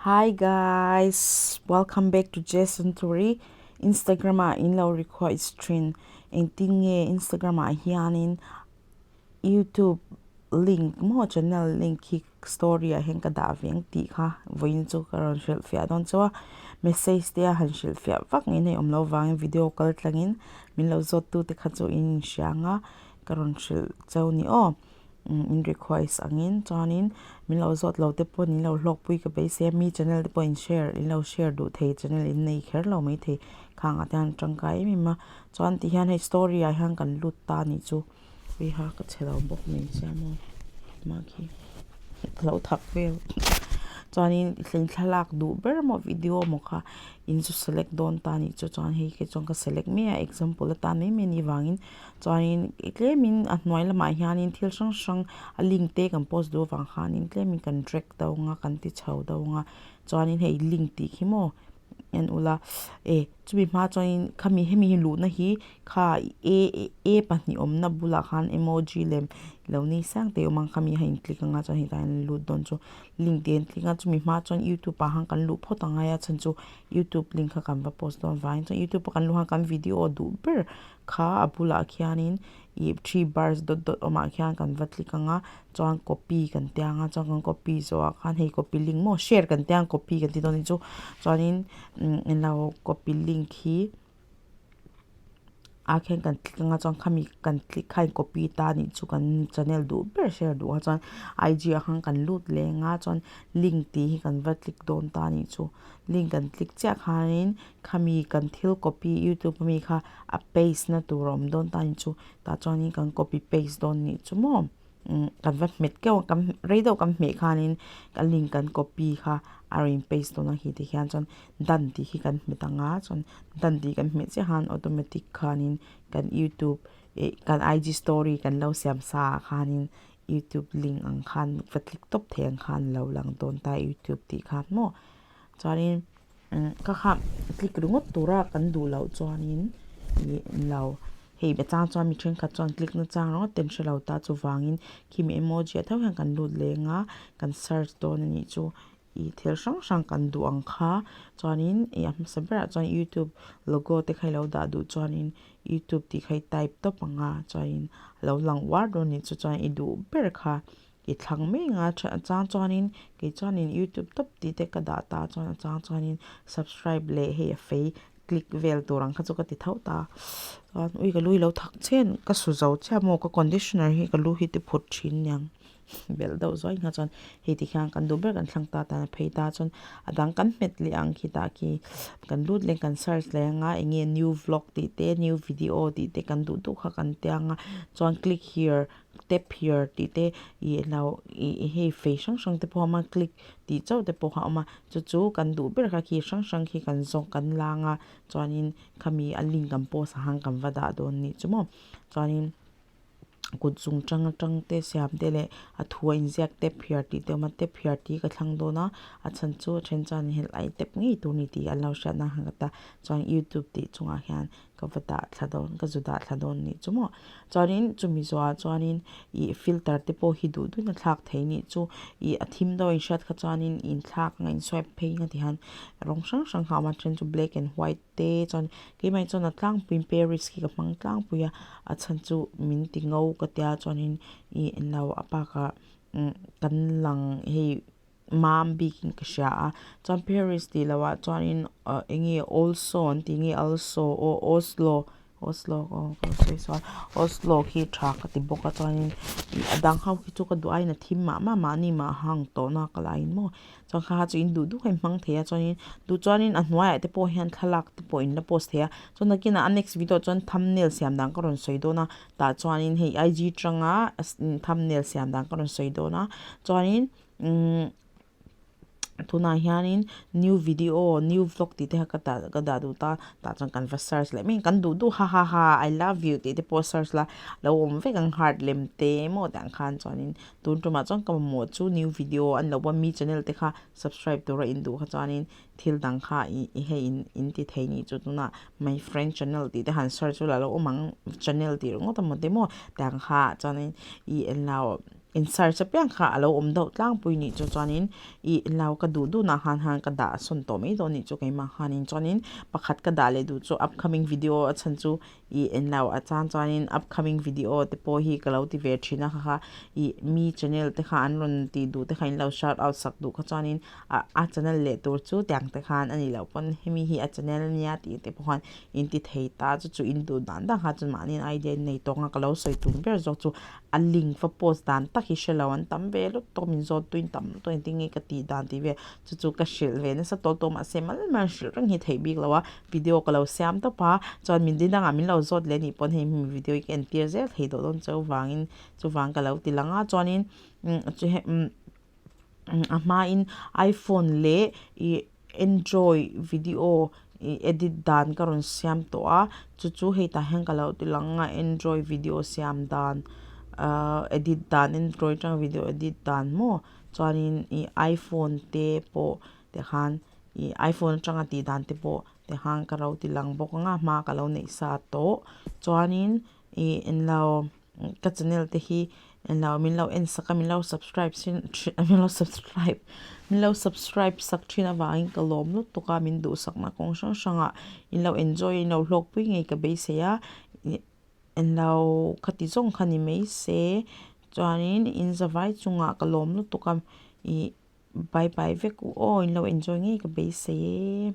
Hi guys, welcome back to Jason Turi. Instagram ah in lo request thin. Engtin nge Instagram ah hianin YouTube link maw channel link hi story ah hian ka dah ve ang tih kha vawiin chu ka rawn hrilh fiah dawn chauh a. Message te a han hrilh fiah vak ngei na awm loh vangin video kal tlangin min lo zawt tu te kha chu in inhria ang a ka rawn hrilh chauh a ni aw. In request angin chuanin min lo zawt lo te pawh in lo hlawkpui ka beisei a mi channel te pawh in share in lo share duh thei channel in nei kher lo maithei khangah te hian tangkai em em a chuan ti hian hei story ah hian kan lut ta a nih chu uiha ka chhe lo bawk mai sia maw mah khi ka lo thak vel chuanin thlalak duh ber maw video maw kha in chu select dawn ta a nih chu chuan hei khi chuan ka select mai a example atan mai mai a nih vangin. Chuanin tlemin a hnuai lamah hianin thil hrang hrang a link te kan post duh avang khanin tlemin kan drag deuh ang a kan ti chho deuh ang a chuanin hei link tih khi maw en ula e chumi hma chuanin khami hemi hi luhna hi kha a a pahnih awmna bulah khan emoji lem lo nei sang te a awm ang khami a in click ang a chuan hetah hian a lut dawn chu link tih a in click a chumi hma chuan youtube ah khan kan luh phawt a ngai a chhan chu youtube link kha kan va post dawn vangin chuan youtube a kan luh khan kan video duh ber Kha a bulah khianin ih three bars dawt dawt awmah khian kan va click ang a chuan copy kan tia ang a chuan kan copy zawhah khan hei copy link maw share kan tia ang copy kan ti dawn anih chu chuanin umm englo copy link hi ah khian kan click ang a chuan khami kan click khan copy ta anih chu kan channel duh ber share duh a chuan I g ah khan kan lut leh ang a chuan link tih hi kan va click dawn ta anih chu link kan click chiah khanin Khami kan thil copy youtube ami kha a paste na tur a awm dawn ta ni chu tah chuanin kan copy paste dawn nih chu maw umm kan va hmet keuh a kan rei deuh kan hmeh khanin a link kan copy kha a rawn in paste dawn a khi ti hian chuan done tih hi kan hmet ang a chuan done tih kan hmeh chiah khan automatic khanin kan youtube ih kan ig story kan lo siam sa ah khanin youtube link ang khan va click tawp thei ang khan a lo lang dawn ta youtube tih khan maw chuanin. Ka kha click ringawt tura kan duh loh chuanin ih lo hei a chang chuan mi thenkhat chuan click na chang ringawt te an hre lo ta chuvangin khimi emoji ah tho hian kan lut leng a kan search dawn a nih chu ih thil hrang hrang kan duh ang kha chuanin ih a hmasa berah chuan youtube logo te kha i lo dah duh chuanin youtube tih kha i type tawp ang a chuanin a lo lang uar dawn a nih chu chuan i duh ber kha. I thlang mai ang a a chang chuanin kei chuanin youtube tawp tih te ka dah ta chuan a chang chuanin subscribe leh hei a fei click vel tur ang kha chu ka ti tho ta chuan ui ka lu hi lo thak chian ka su zo chiah maw ka conditioner hi ka lu hi ti phut thin aniang belh deuh zuai kha chuan hei ti khian kan duh ber kan thlang ta tan a phei ta chuan a dang kan hmet leh ang khitah khi kan lut leh kan search leh ang a eng nge new vlog tih te new video tih te kan duh duh kha kan tia ang a chuan click here tap here tih te ih lo ih hei fei hrang hrang te pawh a awm a click tih chauh te pawh kha a awm a chu chu kan duh ber kha khi hrang hrang khi kan zawk kan lang a chuanin khami a link kan post ah khan kan va dah dawn anih chu maw chuanin kut zung tang atang te siam te leh a thu a inziak tap here tih te a awm a tap here tih hi ka thlang dawn a a chhan chu a then chuan helai tap ngei tur a ni tih an lo hriat nan khan ka ta chuan youtube tih chungah hian. Ka va dah thla dawn ka zu dah thla dawn nih chu maw chuanin chumi zawhah chuanin ih filter te pawh hi duh duhin a thlak thei nih chu ih a thim deuh a inhriat kha chuanin inthlak anga in swipe phei nga ti hian rawng hrang hrang kha a awm a then chu black and white te chuan keimah chuan a tlangpuiin paris khi ka hmang tlangpui a a chhan chu min ti ngo ka tia chuanin ih englo a bakah kan lang hei. Mam bikin ka hria a chuan Paris tih loh ah chuanin ah eng nge also an tih nge also aw Oslo Oslo aw ka lo sawi sual Oslo khi tha ka ti bawk a chuanin ih a dang ho khi chu ka duh aiin a thim mah mah mahni mah hang tawh na ka laiin maw chuan kha kha chu in duh duh kha in hmang thei a chuanin duh chuanin a hnuaiah te pawh hian thlalak te pawh in la post thei a chuan nakinah a next video ah chuan thumbnail siam dan ka rawn sawi dawn a tah chuanin hei I G tanga thumbnail siam dan ka rawn sawi dawn a chuanin. Umm tunah hianin new video new vlog tih te kha ka dah ka dah duh ta tah chuan kan va search leh mai kan duh duh ha ha ha I love you tih te pawh search la lo awm vek ang heart lem te emaw tah khan chuanin tun tumah chuan ka mamawh chu new video an lo va mi channel te kha subscribe tura in duh kha chuanin thil dang kha ih hei in in ti thei nih chu tunah my friend channel tih te han search chu la lo awm ang channel tih ringawt a maw te maw tah kha chuanin ih englo. In search apiang kha a lo awm deuh tlangpui nih chu chuanin ih lau ka duh duh nah khan khan ka dah sawn tawh mai dawn nih chu keimah khanin chuanin pakhat ka dah leh duh chu upcoming video a chhan chu ih englo a chang chuanin upcoming video te pawh hi ka lo ti ve thin a kha kha ih mi channel te kha an rawn tih duh te kha in lo shout out sak duh kha chuanin ah a channel leh tur chu tiang te khan a nih loh pawn hemi hi a channel ania tih te pawh khan in ti thei ta chu chu in duh dan dan kha chuan mahni idea in nei tawk ang a ka lo sawi tum ber zawk chu a link va post dan tak hi hre lo an tam ve lutuk min zawt tuin tam lutuk engtin nge ka tih dan tih vel chu chu ka hrilh ve nasa tawh tawh mahse mal mal hrilh reng hi theih bik lo a video ka lo siam tawp a chuan min ding dangah min lo zawt leh anih pawn hei hemi video hi ka entir zel thei tawh dawn chauh vangin chuvang ka lo ti lang a chuanin a hmain iphone leh ih android video ih edit dan ka rawn siam tawh a chu chu hei tah hian ka lo ti lang a android video siam dan ahh edit dan android atanga video edit dan maw chuanin ih iphone te pawh tikhan ih iphone atanga tih dan te pawh tikhan ka lo ti lang bawk ang a hma ka lo neih sa tawh chuanin ih englo ka channel te hi englo min lo en sak a min lo subscribe min lo subscribe min lo subscribe sak thin avangin ka lawm lutuk a min duhsakna kawng hrang hrangah in lo enjoy in lo hlawkpui ngei ka beisei a englo khati zawng kha ni mai se chuanin in zavai chungah ka lawm lutuk a ih bye bye vek u aw in lo enjoy ngei ka beisei e.